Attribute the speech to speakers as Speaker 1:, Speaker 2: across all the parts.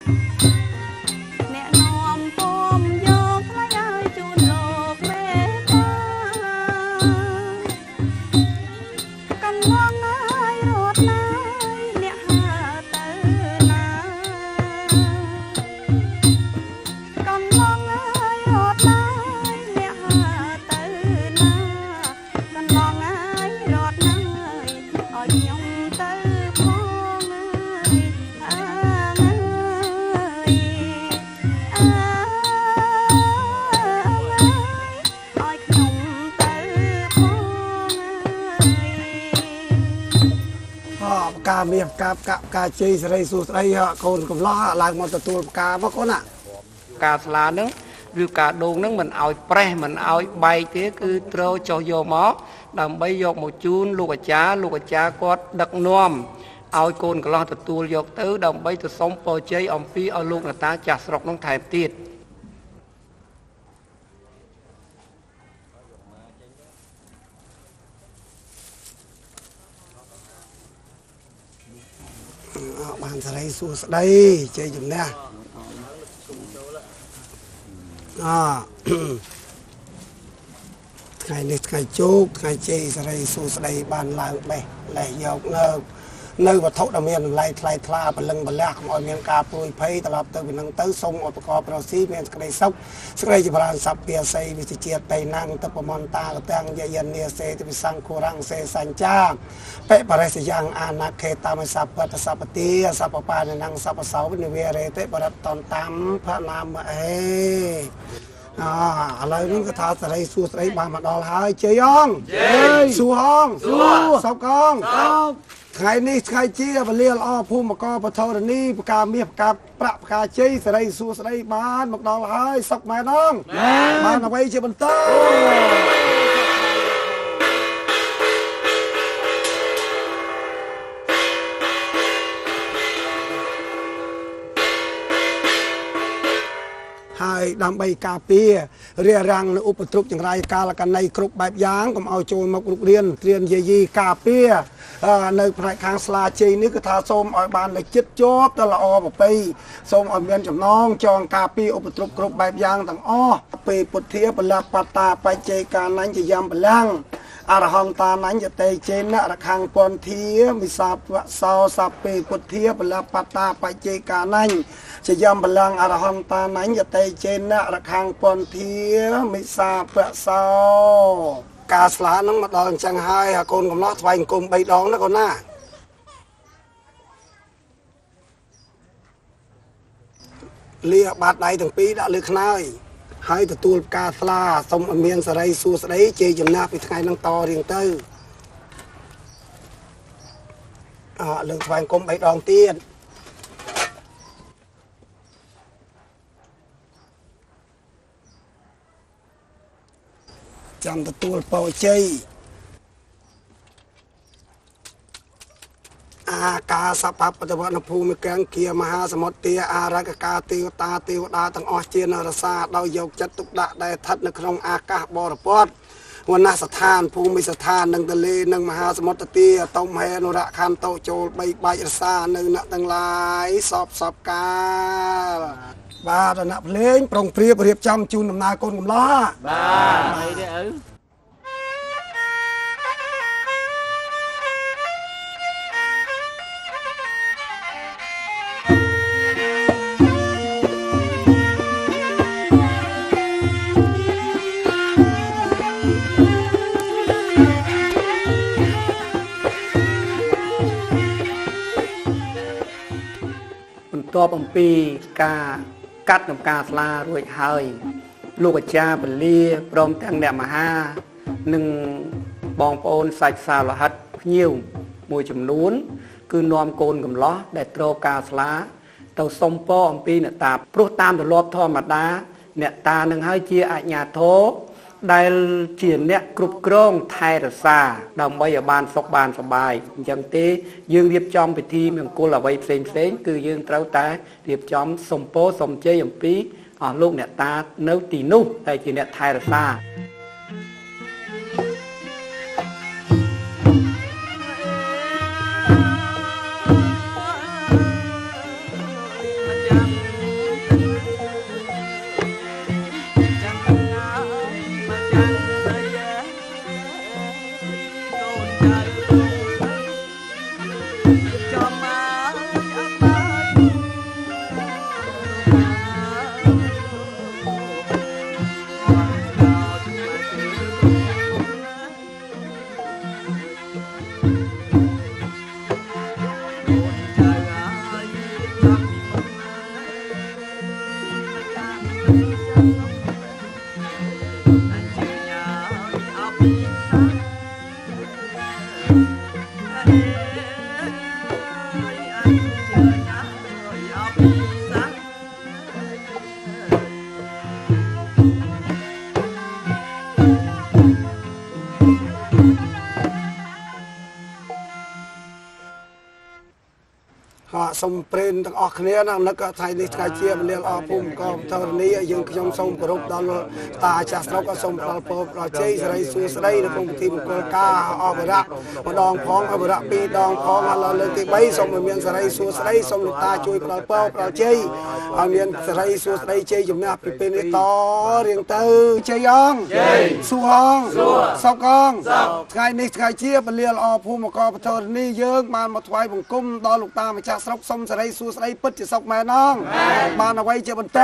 Speaker 1: អ្នកនាំពំយកថ្លៃឲ្យជូនលោកមេតាកន្លងឲ្យរត់ណាយអ្នកហើទៅណាកន្លងឲ្យរត់ណាយអ្នកហើទៅណាកន្លងឲ្យរត់ណាយឲ្យខ្ញុំទៅផងអើយអើយអើយឲ្យខ្ញុំទៅផងអើយ
Speaker 2: អផ្កាមាសផ្កាផ្កាផ្កាជ័យសេរីសួស្តីកូនកំឡោះឡើងមកទទួលផ្កាមកកូនណា
Speaker 3: ការស្លានឹងឬការដូងនឹងមិនឲ្យប្រេះមិនឲ្យបែកទេគឺត្រូវចុះយកមកដើម្បីយកមកជូនលោកអាចារ្យលោកអាចារ្យគាត់ដឹកនាំឲ្យកូនកន្លោះទទួលយកទៅដើម្បីទៅសុំពរជ័យអំពីឲ្យលោកអ្នកតាចាស់ស្រុកនឹងថែមទៀត
Speaker 2: បានសេរីសួស្តីជ័យជំនះអថ្ងៃនេះថ្ងៃជោគថ្ងៃជ័យសេរីសួស្តីបានឡើងបេះលេះយកនៅវត្ថុដែលមានតម្លៃថ្លៃថ្លាពលឹងបលះកុំឲ្យមានការព្រួយភ័យត្រឡប់ទៅពីនឹងទៅសូមឧបករណ៍ប្រស៊ីមានសេចក្តីសុខសេចក្តីចម្រើនសព្យាសីវិជ្ជាតៃណាំងតបមន្តាកទាំងយយនាសេទវិសង្ឃរាំងសេសញ្ចាបិបរិសយ៉ាងអានាខេតាមសពតសពតិសពបាននងសពសោនិវេរេតិបរតនតាមភនាមអេអឥឡូវនេះគឺថាសេរីសួស្តីបានមកដល់ហើយជ័យអងជ័យសួអងសួសុកអងសុកថ្ងៃនេះថ្ងៃជាវេលាល្អភូមិកបធរនីផ្កាមាសផ្កាប្រាក់ផ្កាជ័យសេរីសួស្តីបានមកដល់ហើយសុកម៉ែនងបានអ្វីជាបន្តហើយដើម្បីការពាររារាំងនៅឧបទ្រពចង្រៃកាលកណីគ្រប់បែបយ៉ាងកុំឲ្យចូលមករុករៀនត្រៀនយាយីការពារនៅផ្នែកខាងស្លាជ័យនេះគឺថាសូមឲ្យបាននៅចិត្តជាប់ទៅល្អប្រពៃសូមឲ្យមានចំណងចងការពារឧបទ្រពគ្រប់បែបយ៉ាងទាំងអស់ពេលពុទ្ធាបលបតាបច្ចេកានញ្ញយំបលាំងអរហន្តានញ្ញតេចេនរខੰពន្ធាមិសាពសោសពេពុទ្ធាបលបតាបច្ចេកានញ្ញចយំបលាំងអរហន្តានញ្ញតេចេនរខੰពន្ធាមិសាពសោការស្លានឹងមកដល់អញ្ចឹងហើយកូនកំឡោះថ្វាយអង្គម3ដងណាកូនណាលាបាតដៃទាំងពីរដាក់លើខ្នើយហើយទទួលផ្កាស្លាសូមឲ្យមានសេរីសួស្តីជ័យជំនះពីថ្ងៃនឹងតរៀងទៅអលើកថ្វាយអង្គម3ដងទៀតចាំទទួលពរជ័យអាកាសបបតវនភូមិកាំងគាមហាសមុទ្រាអារក្សកាទេវតាទេវតាទាំងអស់ជានរសាដោយយកចិត្តទុកដាក់ដែលស្ថិតនៅក្នុងអាកាសបរពតវនស្ថានភូមិស្ថាននិងទលេនិងមហាសមុទ្រទាតុមហេនុរខន្តោចូលបីបាច់រសានៅអ្នកទាំងឡាយសពសពកាលបាទរណៈភ្លេងប្រុងព្រៀបរៀបចំជូនដំណើរកូនកំឡោះ
Speaker 4: បាទអីទេឪ
Speaker 3: បន្ទាប់អំពីការកាត់ដំការស្លារួចហើយលោកអាចារ្យពលាព្រមទាំងអ្នកមហានិងបងប្អូនសាច់សាលោហិតភ្ញៀវមួយចំនួនគឺនាំកូនកំឡោះដែលត្រូវការស្លាទៅសុំពរអំពីអ្នកតាព្រោះតាមទម្លាប់ធម្មតាអ្នកតានឹងហើយជាអាជ្ញាធរដែលជាអ្នកគ្រប់គ្រងថែរក្សាដើម្បីឲ្យបានសុខបានសប្បាយអញ្ចឹងទេយើងរៀបចំពិធីមង្គលអ្វីផ្សេងផ្សេងគឺយើងត្រូវតែរៀបចំសុំពរសុំជ័យអំពីអស់លោកអ្នកតានៅទីនោះដែលជាអ្នកថែរក្សា
Speaker 1: ចាំ
Speaker 2: សូមព្រេនទាំងអស់គ្នាណានឹកថ្ងៃនេះថ្ងៃជាមលាលអភូមិកោធរណីយើងខ្ញុំសូមគោរពដល់តាចាស់ស្រុកសូមផ្ដល់ពរដល់ជ័យសិរីសួស្តីនៅក្នុងពិធីមង្គលការអភិរក្សម្ដងផងអភិរក្សពីរដងផងហើយលើកទី3សូមឲ្យមានសិរីសួស្តីសូមលោកតាជួយផ្ដល់ពរផ្ដល់ជ័យឲ្យមានសិរីសួស្តីជ័យជំនះពីពេលនេះតរៀងទៅជ័យអង្គសួអង្គសុខអង្គថ្ងៃនេះថ្ងៃជាពលាលអភូមិកោធរណីយើងបានមកថ្វាយបង្គំដល់លោកតាម្ចាស់ស្រុកសូមសិរីសួស្តីពិតជាសុខមែនអងបានអ្វីជាបន្ត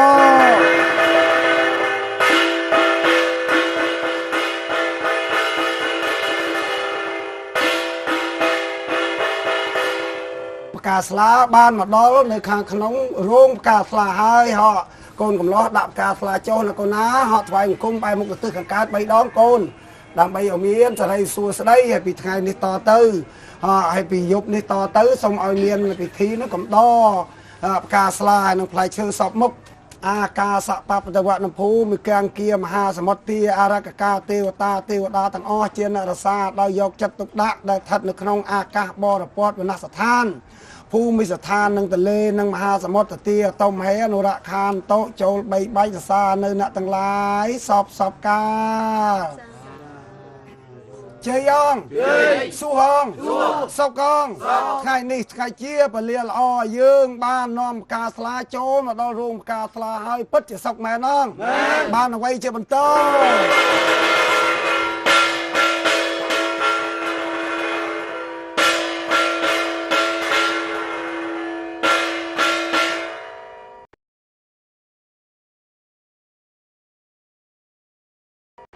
Speaker 2: ផ្កាស្លាបានមកដល់នៅខាងក្នុងរោងផ្កាស្លាហើយហក់កូនកំឡោះដាក់ផ្កាស្លាចុះនៅកូនណាហក់ថ្វាយបង្គំបែរមុខទៅទិសខាងកើត3ដងកូនដើម្បីឲ្យមានសិរីសួស្តីហើយពីថ្ងៃនេះតទៅហើយពីយប់នេះតទៅសូមឲ្យមានពិធីនោះកំដរផ្កាស្លានិងផ្លែឈើសពមុខអាកាសបបតវនភូមិកាំងគាមហាសមុទ្រាអរកកាទេវតាទេវតាទាំងអស់ជាអ្នករសាដោយយកចិត្តទុកដាក់ដែលស្ថិតនៅក្នុងអាកាសបរពតវនស្ថានភូមិស្ថាននិងទលេនិងមហាសមុទ្រទាតុមហេអនុរខានតោចូលបីបាច់សរសានៅអ្នកទាំងឡាយសពសពកាជ័យអង្គសួអង្គសុខអង្គថ្ងៃនេះថ្ងៃជាពលាល្អយើងបាននាំផ្កាស្លាចូលមកដល់រោងផ្កាស្លាហើយពិតជាសុខមែនអងបានអ្វីជាបន្ត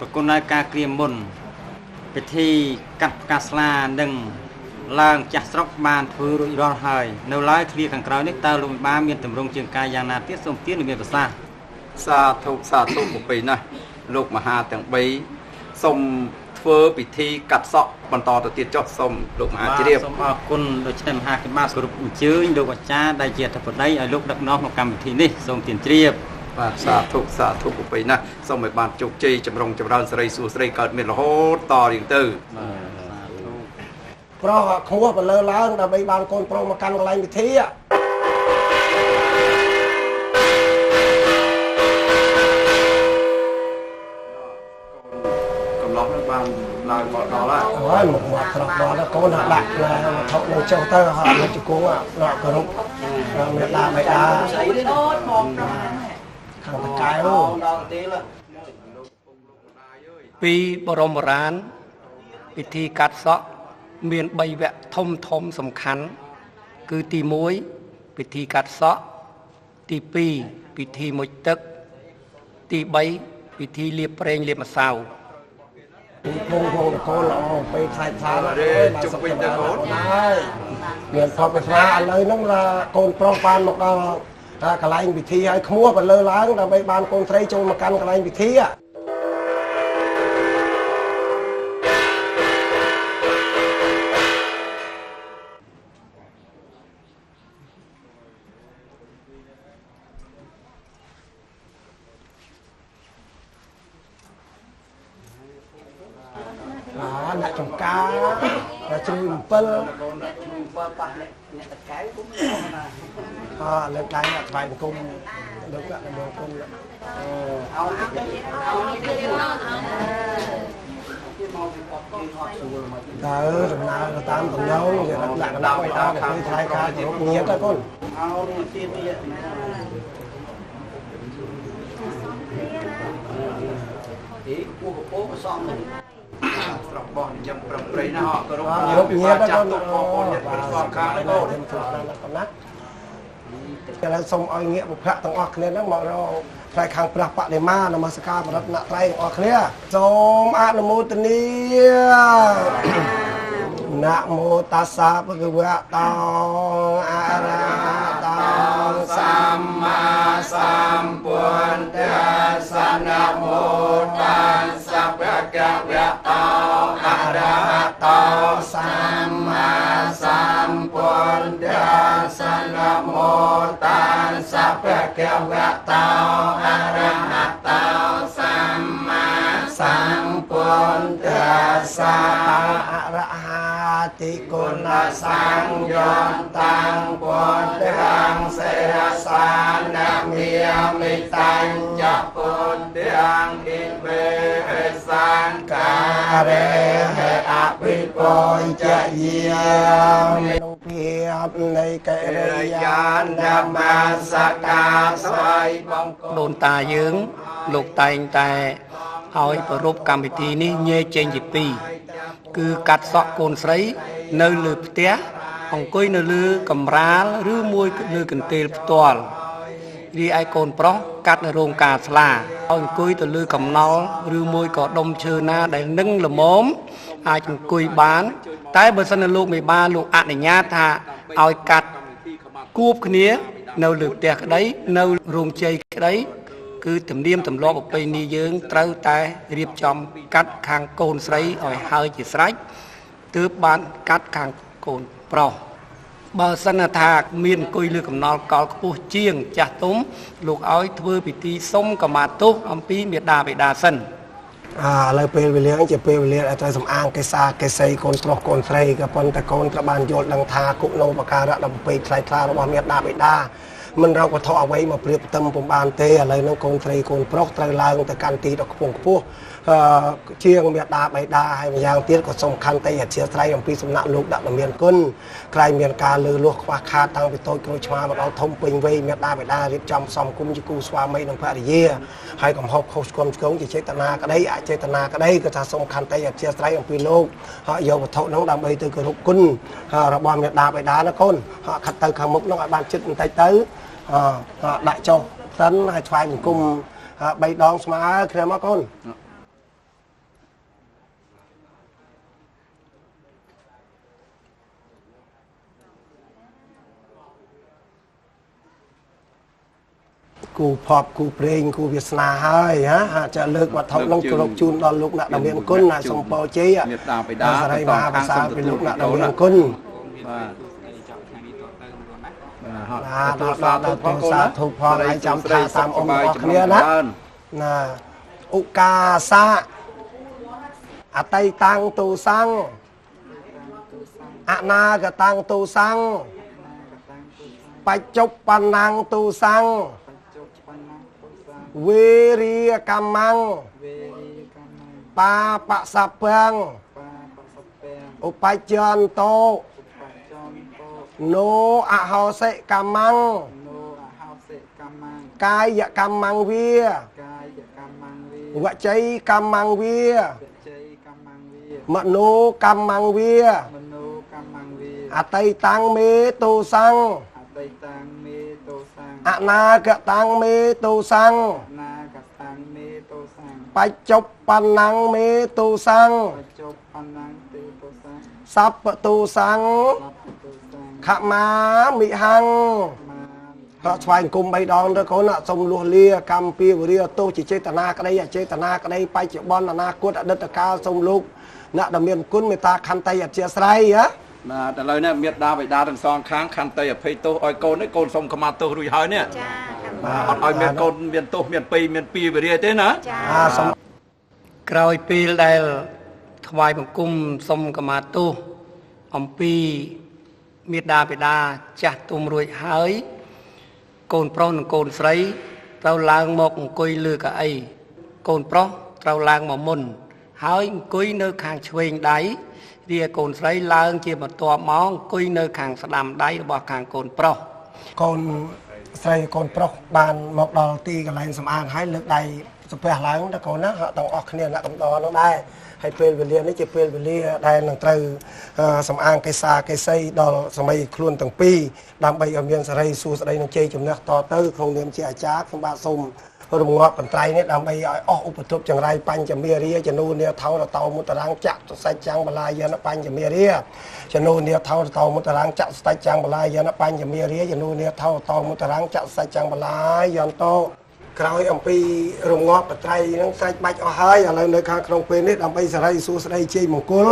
Speaker 4: ប្រគុណឲ្យការក្រៀមមុនពិធីកាត់ផ្កាស្លានិងឡើងចាស់ស្រុកបានធ្វើរួចរាល់ហើយនៅឡើយឃ្លាខាងក្រោយនេះតើលោកបាមានទម្រង់ជាងកាយយ៉ាងណាទៀតសូមទានមានប្រសាសន៍
Speaker 5: សាធុសាធុប្រពៃណាស់លោកមហាទាំង3សូមធ្វើពិធីកាត់សក់បន្តទៅទៀតចុះសូមលោកមហាជ្រាប
Speaker 4: សូមអរគុណដូច្នេះមហាខ្ញុំបាទគោរពអញ្ជើញលោកអាចារ្យដែលជាអធិបតីឲ្យលោកដឹកនាំក្នុងកម្មវិធីនេះសូមទានជ្រាប
Speaker 5: បាទសាធុសាធុប្រពៃណាស់សូមឲ្យបានជោគជ័យចម្រុងចម្រើនសិរីសួស្តីកើតមានរហូតតរៀងទៅ
Speaker 2: ប្រុសខួបលើឡើងដើម្បីបានកូនប្រុសមកកាន់កន្លែងពិធី
Speaker 5: កំឡោះនឹងបានឡើងមកដល់
Speaker 2: ហើយមកមកត្រង់ដល់កូនដាក់ផ្លែវត្ថុនឹងចុះទៅហើយលោកជង្គង់ដាក់គោរពមេដាបៃតាខាងតកែវ
Speaker 3: ពីបរមបុរាណពិធីកាត់សក់មាន3វគ្គធំធំសំខាន់គឺទី1ពិធីកាត់សក់ទី2ពិធីមុជទឹកទី3ពិធីលាបប្រេងលាបម្សៅ
Speaker 2: ពងពងតកូនល្អពេលខ្លាចខ្លា
Speaker 5: ជុំវិញតកូន
Speaker 2: ហើយមានផបស្មាឥឡូវហ្នឹងថាកូនប្រុសបានមកដល់កន្លែងពិធីហើយខ្មោះបលើឡើងដើម្បីបានកូនស្រីចូលមកកាន់កន្លែងពិធីអ្នកចំការអ្នកជ្រុយ7
Speaker 6: ប៉ះអ្នកតកែវគុំណា
Speaker 2: លើកដៃថ្វាយបង្គំលើកដាក់បង្គំអោទៅដំណើរតាមតំណងគេដាក់កណ្ដាលឲ្យដល់គេថ្លៃការគោរពញាតិកូន
Speaker 6: អោទៀតទៀតទីពូកពោកសំនឹង
Speaker 5: ស្រុកបោះញឹមប្រឹងប្រៃណាស់គោរព
Speaker 2: ញាតិ
Speaker 5: ចាស់ទុកបងប្អូនញាតិមិត្តសងខាងកូន
Speaker 2: ណាឥឡូវសូមឲ្យងាកបុព្វៈទាំងអស់គ្នាហ្នឹងមករកផ្នែកខាងព្រះបដិមានមស្ការប្រតនត្រ័យទាំងអស់គ្នាសូមអនុមោទនានមោតស្សៈភគវៈតោអរហតោ
Speaker 5: សម្មាសម្ពុទ្ធស្សៈនមោតស្សៈភគវៈតោអរហតោសម្មាសម្ពុទ្ធស្សៈនមោតស្សៈភគវៈតោអរហតោសម្មាសម្ពុទ្ធស្សៈ
Speaker 2: អរហ តិ
Speaker 5: គុណសង្យន្តੰពុទ្ធាំសិរសានមាមិតញ្ចពុទ្ធាំអិមេសង្ការេអភិពុជយា
Speaker 2: មិភាពនៃកិរិយា
Speaker 5: នមស្ការស្វ័យបង្គំ
Speaker 3: ដូនតាយើងលោកតែងតែឲ្យប្រារព្ធកម្មវិធីនេះញែកចេញជាពីរ គឺកាត់សក់កូនស្រីនៅលើផ្ទះ អង្គុយនៅលើកម្រាលឬមួយលើកន្ទេលផ្ទាល់ រីឯកូនប្រុសកាត់នៅរោងការស្លាឲ្យអង្គុយទៅលើកំណល់ឬមួយក៏ដុំឈើណាដែលនឹងល្មមអាចអង្គុយបាន តែបើសិនជាលោកមេបាលោកអនុញ្ញាតថាឲ្យកាត់គួបគ្នានៅលើផ្ទះក្តីនៅរោងជ័យក្តី គឺទំនៀមទម្លាប់ប្រពៃណីយើងត្រូវតែរៀបចំកាត់ខាងកូនស្រីឲ្យហើយជាស្រេច ទើបបានកាត់ខាងកូនប្រុស បើសិនថាមានអង្គុយលើកំណល់កលខ្ពស់ជាងចាស់ទុំ លោកឲ្យធ្វើពិធីសុំកម្មាទោសអំពីមេដាបេដាសិន។
Speaker 2: អាឥឡូវពេលវេលាជាពេលវេលាដែលត្រូវសម្អាងកេសាកេសីកូនប្រុសកូនស្រី ក៏ប៉ុន្តែកូនត្រូវបានយល់ដឹងថាគុណូបការៈដ៏ប្រពៃថ្លៃថ្លារបស់មេដាបេដាមិនរកវត្ថុអ្វីមកប្រៀបផ្ទឹមពុំបានទេ។ ឥឡូវហ្នឹងកូនស្រីកូនប្រុសត្រូវឡើងទៅកាន់ទីដ៏ខ្ពង់ខ្ពស់ជាងមេដាបៃតា ហើយម្យ៉ាងទៀតក៏សំខាន់តែអធិស្ឋានអំពីសំណាក់លោកដាក់មានគុណ ក្រែងមានការលើលួសខ្វះខាតតាំងពីតូចក្រូចឆ្មាមកដល់ធំពេញវ័យ មេដាបៃតារៀបចំសំគុំជាគូស្វាមីនិងភរិយា ហើយកំហុសខុសឆ្គំឆ្គងជាចេតនាក្តីអចេតនាក្តី ក៏ថាសំខាន់តែអធិស្ឋានអំពីលោក ហើយយកវត្ថុនោះដើម្បីទៅគោរពគុណរបស់មេដាបៃតាណាកូន ខិតទៅខាងមុខនោះឲ្យបានចិត្តបន្តិចទៅ ដាក់ចុះសិន ហើយថ្វាយបង្គំ3ដងស្មើគ្នាមកកូន។ គូភពគូព្រេងគូវាសនាហើយហា ចាលើកវត្ថុនោះគោរពជូនដល់លោកអ្នកដែលមានគុណណា សូមពរជ័យ
Speaker 7: មេត្តាបិតា
Speaker 2: សរីមហាប្រសាពីលោកអ្នកដែលមានគុណ។
Speaker 7: បាទ
Speaker 2: បាទ ដល់ដល់ដល់សាធុផង ហើយចាំថាតាមអង្គរបស់គ្នាណាណា។ ឧកាសៈអតីតាំងទូសੰអនាគតាំងទូសੰបច្ចុប្បន្នំទូសੰវេរិយកម្មੰបាបសព្វឧបច្ចន្តោណោអហោសិកម្មੰកាយកម្មੰវាវចីកម្មੰវាមនោកម្មੰវាអតីតាំងមេតោសੰអនាគតាំងមេតោសੰបច្ចុប្បន្នំមេតោសੰសัพពតោសੰខមាមិហੰហត់។ ថ្វាយអង្គម3ដងទៅកូន សូមលួសលាកម្មពីវរិយទោសជាចេតនាក្តីអចេតនាក្តី បច្ចុប្បន្នអនាគតអតីតកាល សូមលោកអ្នកដែលមានគុណមេត្តាខន្តីអធិស្ឋានហ៎។
Speaker 7: បាទ ឥឡូវនេះមេដាបិតាទាំងសងខាងខន្តីអភ័យទោសឲ្យកូននេះ កូនសូមខមាទោសរួចហើយនេះ
Speaker 1: ចា
Speaker 7: បាទ អត់ឲ្យមានកូនមានទោសមានពីមានពីវរិយទេណា
Speaker 1: ចា
Speaker 2: សូម
Speaker 3: ក្រោយពេលដែលថ្វាយបង្គំសុំខមាទោសអំពីមេដាបិតាចាស់ទុំរួចហើយ កូនប្រុសនិងកូនស្រីត្រូវឡើងមកអង្គុយលើកៅអី កូនប្រុសត្រូវឡើងមកមុន ហើយអង្គុយនៅខាងឆ្វេងដៃ រីឯកូនស្រីឡើងជាបន្ទាប់មកអង្គុយនៅខាងស្ដាំដៃរបស់ខាងកូនប្រុស។
Speaker 2: កូនស្រីកូនប្រុសបានមកដល់ទីកន្លែងសម្អាងហើយ លើកដៃសំពះឡើងដល់កូនណាទាំងអស់គ្នាអ្នកកំដរនោះដែរ ហើយពេលវេលានេះជាពេលវេលាដែលនឹងត្រូវសម្អាងកេសាកេសីដល់សម័យខ្លួនទាំងពីរ ដើម្បីឲ្យមានសេរីសួស្តីនិងជ័យជំនះតទៅ។ ក្នុងនាមជាអាចារ្យ ខ្ញុំបាទសូមរងាប់បន្ត្រៃនេះដើម្បីឲ្យអស់ឧបទ្រពចង្រៃ បញ្ចមេរាចនូនាថោរតោមុតរាំងចតុសច្ចាំងបលាយន បញ្ចមេរាចនូនាថោរតោមុតរាំងចតុសច្ចាំងបលាយន បញ្ចមេរាចនូនាថោរតោមុតរាំងចតុសច្ចាំងបលាយន្តោ។ ក្រោយអំពីរងាប់បត្រៃនឹងស្រេចបាច់អស់ហើយ ឥឡូវនៅខាងក្នុងពេលនេះ ដើម្បីសេរីសួស្តីជ័យមង្គល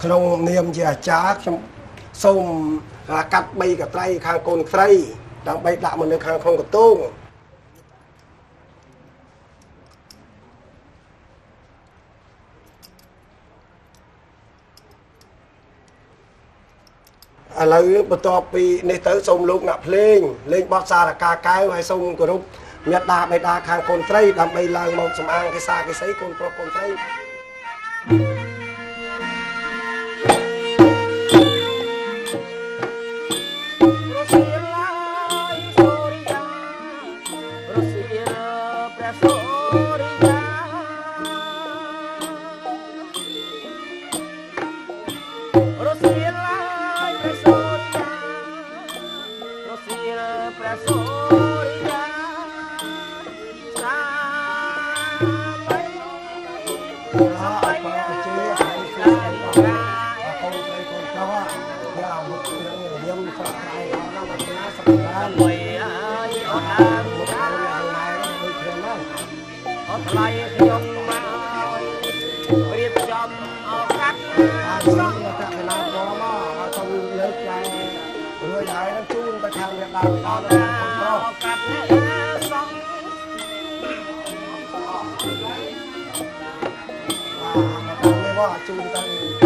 Speaker 2: ក្នុងនាមជាអាចារ្យខ្ញុំសូមកាត់3កត្រៃខាងកូនស្រី ដើម្បីដាក់មកនៅខាងក្នុងកតូង។ ឥឡូវបន្ទាប់ពីនេះទៅសូមលោកអ្នកភ្លេងលេងបទសារកាកែវហើយសូមគោរពមេត្តាបិតាខាងកូនស្រីដើម្បីឡើងមកសម្អាងគេសាគេសីកូនប្រុសកូនស្រីជូនទៅ